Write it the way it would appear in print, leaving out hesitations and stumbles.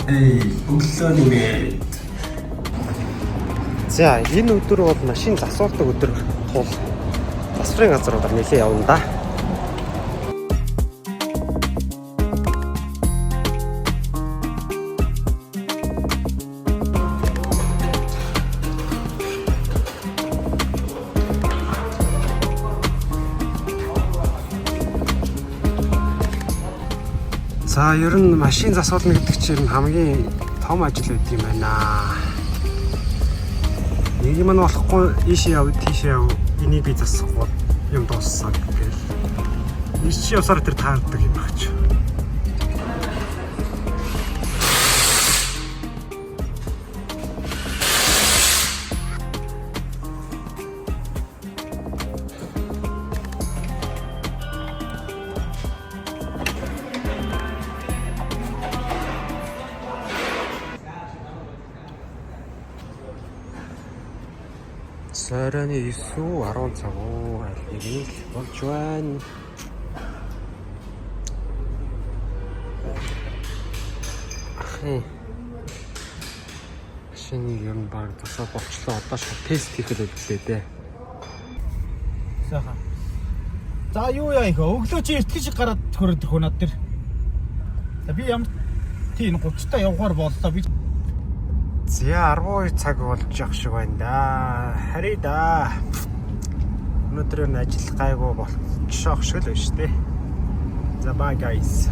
Эй, өглөөний мэнд. За, энэ өдөр бол машин засуулдаг өдөр тул засварын газруудаар нэлээд явна да. За, ер нь машин засуулна гэдэг чинь хамгийн том ажил байдаг юм байна. Нэг юм нь болохгүй ийшээ яв, тийшээ яв, энийг би засахгүй юм дууссан гэл. Ийш явсаар тэр таардаг юм багч. Соройны 9 үү 10 цаг уу аль нэг нь л болж байна. Ахын машины ер нь баг засаа болчлоо, одоо шууд тест хийхэд үлдлээ дээ. Сайхан. За, юу яа их өглөө чи эртгэж шиг гараад хөрөд ирэх үү над дээр. За, би ямар тий энэ 30 та явахаар боллоо би. За, 12 цаг болж явах шиг байна да. Харъя да. Өнөөдөр нь ажил гайгүй болчихоох шиг л байна шүү дээ. За, bye guys.